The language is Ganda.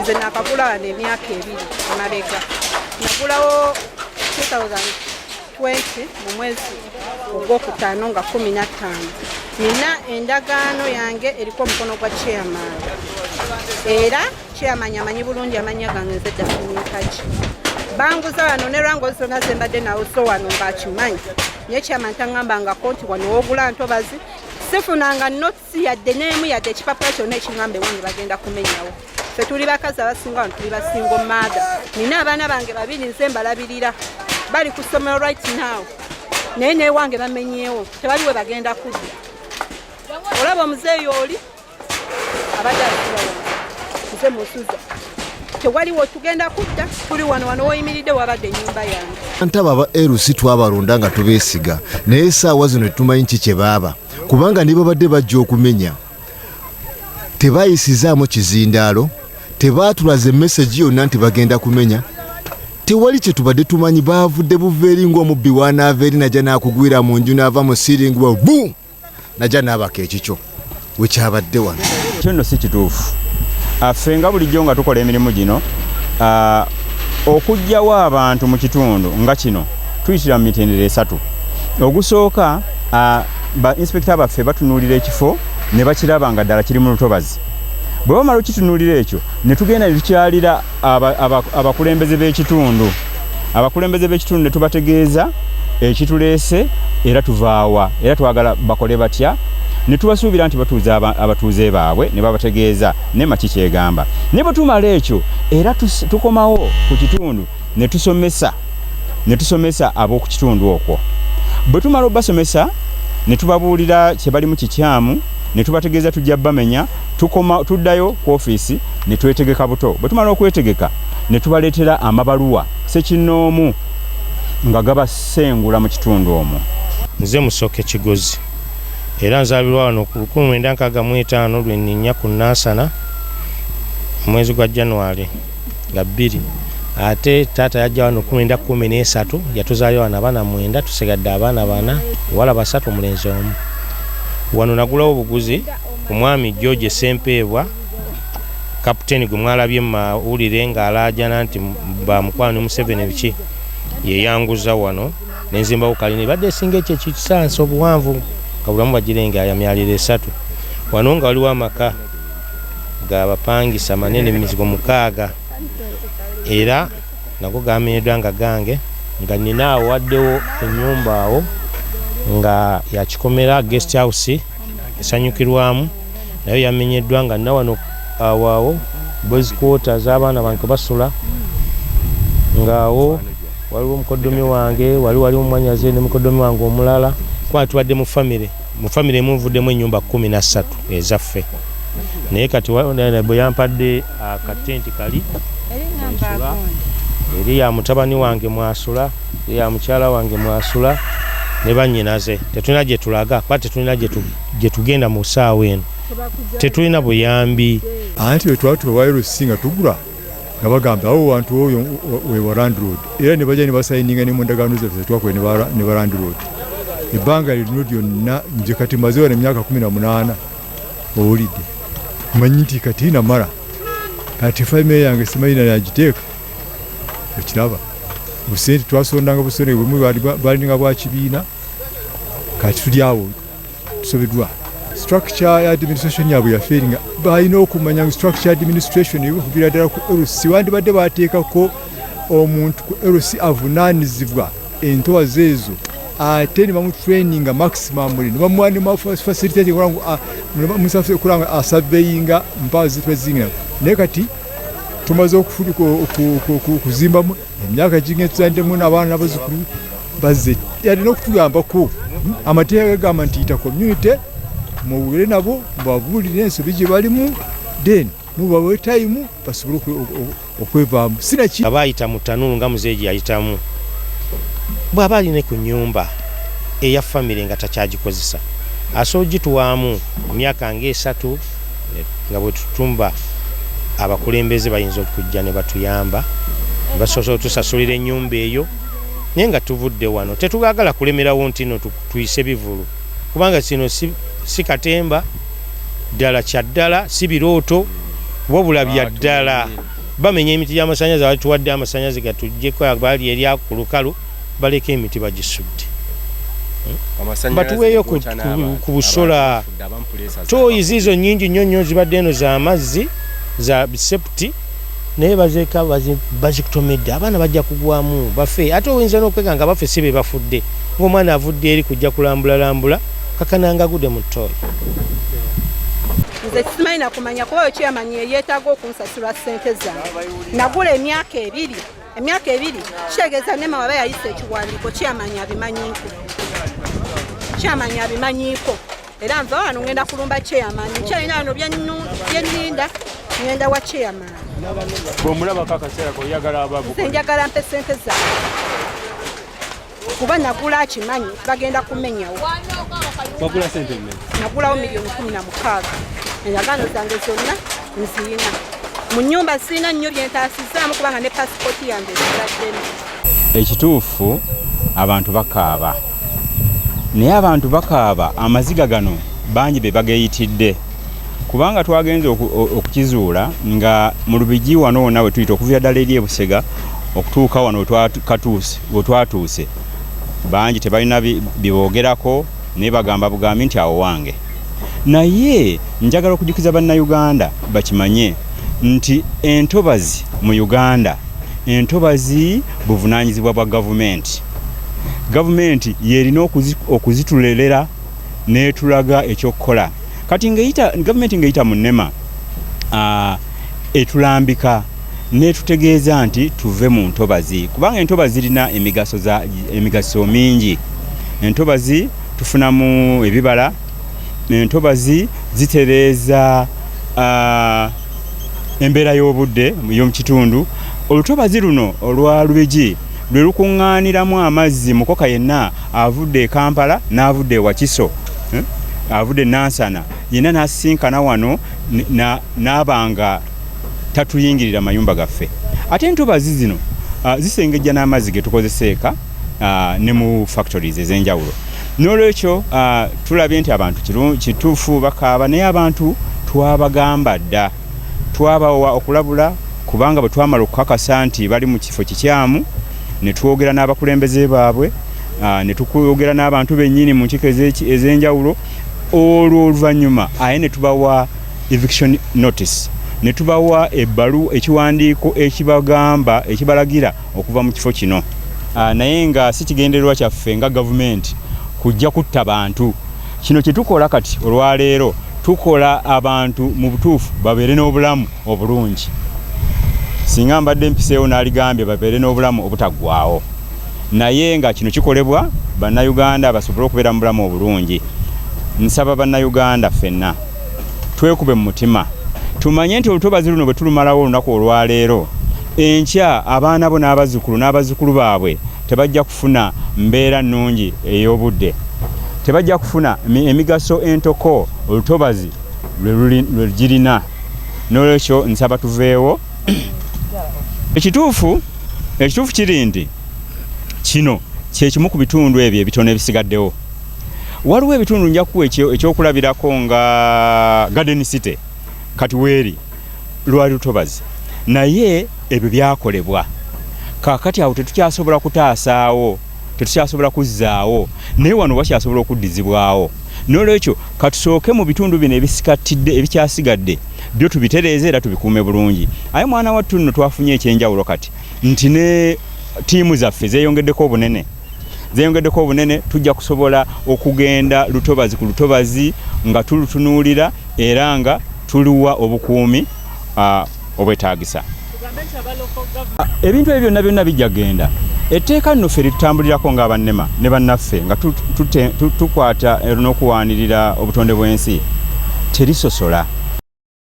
Nze nakagula wano emyaka 2 emabega. Nagulawo 2020 mu mwezi ogwokutaano nga 15. Nina endagaano yange eriko omukono gwa chairman, era chairman amanyi bulungi amannya gange. Nze Dafinikaji. Banguza wano ne lwango zonna zembadde nawo, so wano ng'akimanyi, naye chairman taŋŋambangako nti wano woogula ntobazi. Sifunanga notice yadde n'emu, yadde ekipapula kyonna ekiŋŋamba ewange bagenda kumenyawo. Ffe tuli bakazi abasinga wano tuli ba single mother. Nina abaana bange babiri, nze mbalabirira, bali ku ssomero right now, naye newange bamenyeewo, tebali we bagenda kudda. Olaba omuzeeyi oli abadde asula wano, nze musuza, tewaliwo tugenda kudda. Tuli wano, wano woyimiridde wabadde ennyumba yange. Ntaba aba LC twabalonda nga tubeesiga, naye essaawa zino tetumanyi ki kye baaba, kubanga ne babadde bajja okumenya tebayisizaamu kizindaalo, tebaatulaze message yonna nti bagenda kumenya. Tewali kye tubadde tumanyi. Baavudde buva eri ng'omubbi wanaava eri najja n'akugwira mu nju, n'ava mu ceiling bu najja n'abaka. Ekikyo wekyabadde wano. Kyo nno si kituufu. Ffe nga bulijjo nga tukola emirimu gino, okuggyawo abantu mu kitundu nga kino tuyitira mu mitendera esatu. Ogusooka, ba inspector baffe batunuulira ekifo ne bakiraba nga ddala kiri mu lutobazi. Bwe bamala okitunuulira ekyo, ne tugenda ne tukyalira abakulembeze b'ekitundu. Abakulembeze b'ekitundu ne tubategeeza ekituleese, era tuvaawa, era twagala bakole batya, ne tubasuubira nti batuuza abatuuze baabwe ne babategeeza nema ki kyegamba. Naye bwe tumala ekyo, era tukomawo ku kitundu ne tusomesa ab'oku kitundu okwo. Bwe tumala obasomesa ne tubabuulira kye balimu kikyamu, ne tubategeeza tujja bamenya, tukoma tuddayo ku ofiisi ne twetegeka buto. Bwe tumala okwetegeka ne tubaleetera amabaluwa sekinnoomu nga gabasengula mu kitundu omwo. Nze Musoke Kigozi, era nzaalirwa wano ku 1965 lwe nninnya ku Nansana mu mwezi gwa January nga 2. Ate taata yajja wano 1913, yatuzaalira wano abaana mwenda, tusigadde abaana bana, wala basatu, omulenzi omu. Wano nagulawo obuguzi ku mwami George Sempeebwa, kapiteeni gwe mwalabye mu mawulire ng'alaajana nti bamukwano ne Museveni biki, yeyanguza wano nenzimbawo kalina ebadde esinga ekyo ekisansa obuwanvu nga bulamu bagirenga ya myaliro esatu. Wano nga waliwo amaka gabapangisa manene, emizigo 6, era nago gamenyeddwa nga gange. Nga nina awo waddewo ennyumba awo nga yakikomera, guest house esanyukirwamu, nayo yamenyeddwa. Nga nina wano awo awo boys quarters, abaana bange basula, ngaawo waliwo mukoddomi wange, wali waliwo mwanyaze ne mukoddomi wange omulala, kuba tubadde mu famire emu, nvuddemu ennyumba 13 ezaffe. Naye kati bwe yampadde akatenti kali mwesula, eri ya mutabani wange mwasula, eri ya mukyala wange mwasula ne bannyinaze. Tetulina gye tulaga kuba tetulina gye tugenda mu ssaawa eno, tetulina buyambi. Anti bwe twatuka wa LC nga tugula, nga bagamba awo wantu oyo wewa landlord, era ne bajja ne basayininga ne mu ndagaano zaffe twakola ne ba landlord. Ebbanga lino lyonna nze kati maze wano emyaka 18, owulidde? Manyi nti kati namala, kati famire yange simanyi nagiteeka. Ekiraba busente twasondanga busonde bwemu balinga bwa kibiina. Kati tuli awo tusobeddwa. Structure ya administration yaabwe yaferinga. Balina okumanya ngu structure ya administration ebikubira ddala ku LC, wandibadde bateekako omuntu ku LC avunaanizibwa entobazi ezo, ate ne bamutraininga maximum, ne bamuwa ne facilitate kulanga asurveyinga mpazi twezinga. Naye kati tumaze okuzimbamu emyaka ginga, tuzanddemu n'abaana n'abazzukulu bazze, yalina okutuyambako. Amateeka gagamba nti yita community, muwulire nabo, mubabuulire ensobi gye balimu, then mubawe time basobole okwevaamu. Sinaki aba ayita mu tanuulu nga muzeeyi yayitamu, bw'aba aline ku nnyumba eya famire nga takyagikozesa, asobola ogituwaamu mu myaka nga 3, nga bwe tutumba abakulembeze bayinza okujja ne batuyamba ne basobola otusasulira ennyumba eyo. Naye nga tuvudde wano, tetwagala kulemerawo nti no tuyise bivulu, kubanga kino si katemba ddala kya ddala, si birooto. Wabula bya ddala bamenya emiti gy'amasannyalaze, batuwadde amasannyalaze gatuggyeko baali eri ku lukalu, baleka emiti bagisudde. Batuweeyo ku busola. Tooyi ziizo nnyingi nnyo nnyo zibadde eno z'amazzi za septic, naye bazeeka bazikutomedde, abaana bajja kugwamu bafe. Ate oyinza n'okwega nga baffe si be bafudde, ng'omwana avudde eri kujja kulambulalambula kakananga agudde mu ttooyi. Nze simanyi nakumanya kuba oyo chairman yeyeetaaga okunsasula ssente zange. Nagula emyaka 2, emyaka 2 kitegeeza NEMA waba yayisa ekiwandiiko, chairman abimanyiiko, chairman abimanyiiko. Era nva wano ngenda kulumba chairman, nkyalina wano byenninda, ngenda wa chairman. Bw'omulabako akaseera koyagala ababu? Nze njagala mpe ssente zange kuba nagula akimanyi bagenda kumenyawo. Wagula sente mmeka? Nagulawo miliyoni 16. Endagaano zange zonna nziina mu nnyumba, siina nnyo byentaasizaamu kubanga ne pasipooti yange esigaddemu. Ekituufu abantu bakaaba, naye abantu bakaaba amaziga gano bangi be bageyitidde, kubanga twagenze okukizuula nga mu Lubigi wano wonna we tuyita okuviira ddala eri ebusega okutuuka wano wetwatuuse, bangi tebalina biboogerako, naye bagamba bugambi nti awo wange. Naye njagala okujukiza Bannayuganda bakimanye nti entobazi mu Uganda, entobazi buvunaanyizibwa bwa gavumenti. Gavumenti yerina okuzitulerera n'etulaga ekyokukola. Kati ng'eyita gavumenti, ng'eyita mu NEMA, etulambika n'etutegeeza nti tuve mu ntobazi, kubanga entobazi zirina emigaso mingi. Entobazi tufunamu ebibala, entobazi zitereeza embeera y'obudde y'omu kitundu. Olutobazi luno olwa Lubigi lwe lukuŋŋaaniramu amazzi mukoka yenna avudde e Kampala n'avudde e Wakiso, avudde e Nansana yenna n'asisinkana wano n'aba nga tatuyingirira mayumba gaffe. Ate entobazi zino zisengejja n'amazzi ge tukozesa eka ne mu factories ez'enjawulo. N'olwekyo tulabye nti abantu kituufu bakaaba, naye abantu twabagamba dda, twabawa okulabula, kubanga bwe twamala okukakasa nti bali mu kifo kikyamu ne twogera n'abakulembeze baabwe, ne tukwogera n'abantu bennyini mu nkiiko ez'enjawulo, olwo oluvannyuma aye ne tubawa eviction notice, ne tubawa ebbalu, ekiwandiiko ekibagamba, ekibalagira okuva mu kifo kino. Naye nga si kigendererwa kyaffe nga gavumenti kujja kutta bantu. Kino kye tukola kati olwaleero, tukola abantu mu butuufu babeere n'obulamu obulungi. Singa mbadde mpiseewo n'aligambye babeere n'obulamu obutaggwaawo, naye nga kino kikolebwa Bannayuganda basobole okubeera mu bulamu obulungi. Nsaba Bannayuganda ffenna twekube mu mutima, tumanye nti olutobazi luno bwe tulumalawo olunaku olwaleero, enkya abaana bo n'abazzukulu n'abazzukulu baabwe tebajja kufuna mbeera nnungi ey'obudde, tebajja kufuna emigaso entoko olutobazi lwe girina. N'olwekyo nsaba tuveewo. Ekituufu kiri nti kino kyekimu ku bitundu ebyo ebitono ebisigaddewo. Waliwo ebitundu, nja kuwa ekyokulabirako nga Garden City kati weeri lwali lutobazi, naye ebyo byakolebwa. Kaakati awo tetukyasobola kutaasaawo, tetukyasobola kuzzaawo, naye wano wakyasobola okuddizibwawo. N'olwekyo katusooke mu bitundu bino ebisikattidde, ebikyasigadde byo tubitereeze era tubikuume bulungi. Aye mwana wattu nno twafunye ekyenjawulo kati nti ne ttiimu zaffe zeeyongeddeko obunene, zeeyongeddeko obunene. Tujja kusobola okugenda lutobazi ku lutobazi nga tulutunuulira era nga tuluwa obukuumi obwetaagisa. Ebintu ebyo byonna byonna bijja genda. Etteeka nno ffe litutambulirako ng'abannema ne bannaffe nga tukwata n'okuwaanirira obutonde bw'ensi, terisosola.